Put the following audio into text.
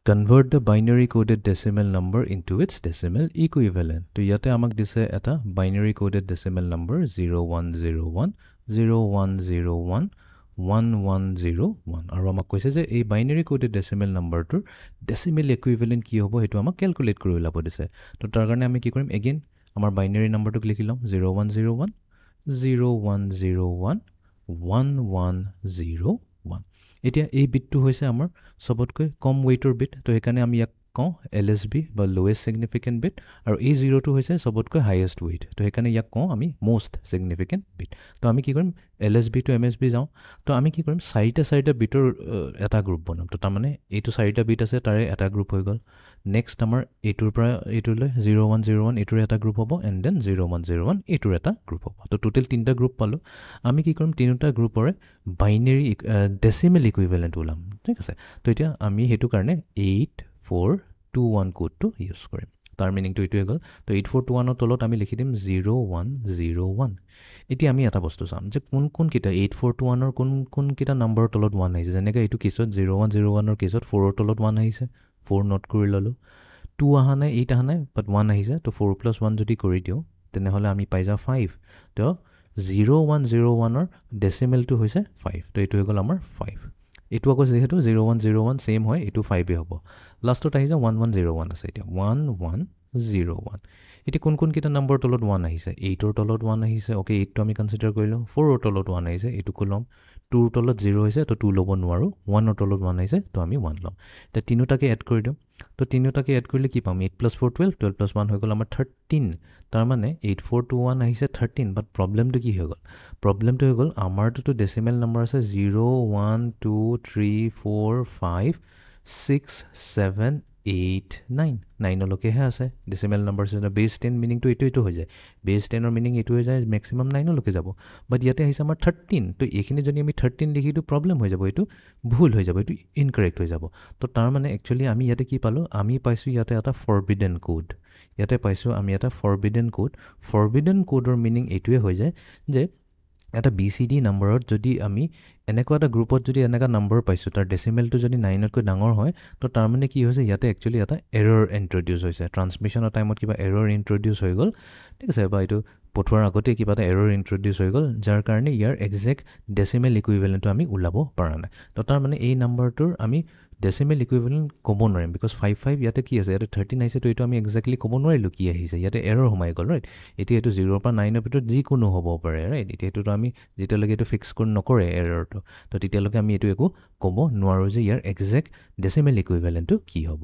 Convert the binary coded decimal number into its decimal equivalent. তো ইয়াতে আমাক দিছে এটা binary coded decimal number 0101 0101 1101 আৰু আমাক কৈছে যে এই বাইনেৰী কোডেড ডেচিমেল নাম্বাৰটোৰ ডেচিমেল ইকুইভেলেণ্ট কি হ'ব, সেইটো আমাক কেলকুলেট কৰি ওলাব দিছে। তো তাৰ কাৰণে আমি কি কৰিম? এগেইন আমাৰ বাইনেৰী নাম্বাৰটোক লিখি ল'ম, 0101 0101 1101। এতিয়া এই বিটটো হৈছে আমাৰ চবতকৈ কম ৱেইটৰ বিট, তো সেইকাৰণে আমি ইয়াক কওঁ এলএছবি বা লৱেষ্ট ছিগনিফিকেণ্ট বিট। আৰু এই জিৰ'টো হৈছে চবতকৈ হাইয়েষ্ট ৱেইট, তো সেইকাৰণে ইয়াক কওঁ আমি মষ্ট ছিগনিফিকেণ্ট বিট। তো আমি কি কৰিম? এলএছবি টু এমএছবি যাওঁ। তো আমি কি কৰিম? চাৰিটা চাৰিটা বিটৰ এটা গ্ৰুপ বনাম। তো তাৰমানে এইটো চাৰিটা বিট আছে, তাৰে এটা গ্ৰুপ হৈ গ'ল। নেক্সট আমাৰ এইটোৰ পৰা এইটোলৈ 0101, এইটোৰ এটা গ্ৰুপ হ'ব, এণ্ড then 0101, এইটোৰ এটা গ্ৰুপ হ'ব। তো টোটেল তিনিটা গ্ৰুপ পালোঁ। আমি কি কৰিম? তিনিটা গ্ৰুপৰে বাইনেৰী ডেচিমেল ইকুইভেলেণ্ট ওলাম, ঠিক আছে? তো এতিয়া আমি সেইটো কাৰণে 8421 কোডটো ইউজ কৰিম। তাৰ মিনিংটো এইটোৱে গ'ল। তো 8421ৰ তলত আমি লিখি দিম 0101। এতিয়া আমি এটা বস্তু চাম যে কোন কোনকেইটা 8421ৰ কোন কোনকেইটা নাম্বাৰৰ তলত ওৱান আহিছে। যেনেকৈ এইটো কেছত, 0101ৰ কেছত ফ'ৰৰ তলত ওৱান আহিছে, ফ'ৰ নোট কৰি ল'লোঁ। টু অহা নাই, এইট অহা নাই, বাট ওৱান আহিছে। তো ফ'ৰ প্লাছ ওৱান যদি কৰি দিওঁ, তেনেহ'লে আমি পাই যাওঁ ফাইভ। তো 0101ৰ ডেচিমেলটো হৈছে ফাইভ। তো এইটো হৈ গ'ল আমাৰ ফাইভ। এইটো আকৌ যিহেতু 0101 ছেইম হয়, এইটো ফাইভেই হ'ব। লাষ্টত আহি যাওঁ, 1101 আছে। এতিয়া 1101, এতিয়া কোন কোনকেইটা নম্বৰৰ তলত ওৱান আহিছে? এইটৰ তলত ওৱান আহিছে, অ'কে, এইটটো আমি কনচিডাৰ কৰিলোঁ। ফ'ৰৰ তলত ওৱান আহিছে, এইটোকো ল'ম। টুৰ তলত জিৰ' হৈছে, তো টু ল'ব নোৱাৰোঁ। ওৱানৰ তলত ওৱান আহিছে, তো আমি ওৱান ল'ম। এতিয়া তিনিওটাকে এড কৰি দিওঁ। তো তিনিওটাকে এড কৰিলে কি পাম? 8 plus 4 12, 12 plus 1 হৈ গ'ল আমাৰ 13। তাৰমানে 8421 আহিছে 13। বাট প্ৰব্লেমটো কি হৈ গ'ল? প্ৰব্লেমটো হৈ গ'ল, আমাৰটোতো ডেচিমেল নম্বৰ আছে 0 1 2 3 4 5 6 7 8 9, নাইনলৈকেহে আছে ডেচিমেল নম্বৰ। বেছ 10 মিনিংটো এইটো হৈ যায়, বেছ 10ৰ মিনিং এইটো হৈ যায়, মেক্সিমাম নাইনলৈকে যাব। বাট ইয়াতে আহিছে আমাৰ 13। তো এইখিনি যদি আমি 13 লিখি দিওঁ, প্ৰব্লেম হৈ যাব, এইটো ভুল হৈ যাব, এইটো ইনকাৰেক্ট হৈ যাব। তো তাৰমানে একচুৱেলি আমি ইয়াতে কি পালোঁ? আমি পাইছোঁ ইয়াতে এটা ফৰবিডেন কোড। ইয়াতে পাইছোঁ আমি এটা ফৰবিডেন কোড। ফৰবিডেন কোডৰ মিনিং এইটোৱে হৈ যায় যে এটা বিচিডি নাম্বাৰত যদি আমি এনেকুৱা এটা গ্ৰুপত যদি এনেকুৱা নাম্বাৰ পাইছোঁ, তাৰ ডেচিমেলটো যদি নাইনতকৈ ডাঙৰ হয়, তো তাৰমানে কি হৈছে? ইয়াতে একচুৱেলি এটা এৰৰ ইণ্ট্ৰডিউচ হৈছে। ট্ৰান্সমিশ্যনৰ টাইমত কিবা এৰৰ ইণ্ট্ৰডিউচ হৈ গ'ল, ঠিক আছে? বা এইটো পঠোৱাৰ আগতেই কিবা এটা এৰৰ ইণ্ট্ৰডিউচ হৈ গ'ল, যাৰ কাৰণে ইয়াৰ একজেক্ট ডেচিমেল ইকুইভেলেণ্টটো আমি ওলাব পৰা নাই। তো তাৰমানে এই নাম্বাৰটোৰ আমি ডেচিমেল ইকুইভেলেণ্ট ক'ব নোৱাৰিম, because five five ইয়াতে কি আছে? ইয়াতে 13 আহিছে। তো এইটো আমি একজেক্টলি ক'ব নোৱাৰিলোঁ কি আহিছে, ইয়াতে এৰৰ সোমাই গ'ল, ৰাইট? এতিয়া এইটো জিৰ'ৰ পৰা নাইনৰ ভিতৰত যিকোনো হ'ব পাৰে, ৰাইট? এতিয়া এইটোতো আমি যেতিয়ালৈকে এইটো ফিক্স কৰি নকৰে এৰৰটো, তো তেতিয়ালৈকে আমি এইটো একো ক'ব নোৱাৰোঁ যে ইয়াৰ একজেক্ট ডেচিমেল ইকুইভেলেণ্টটো কি হ'ব।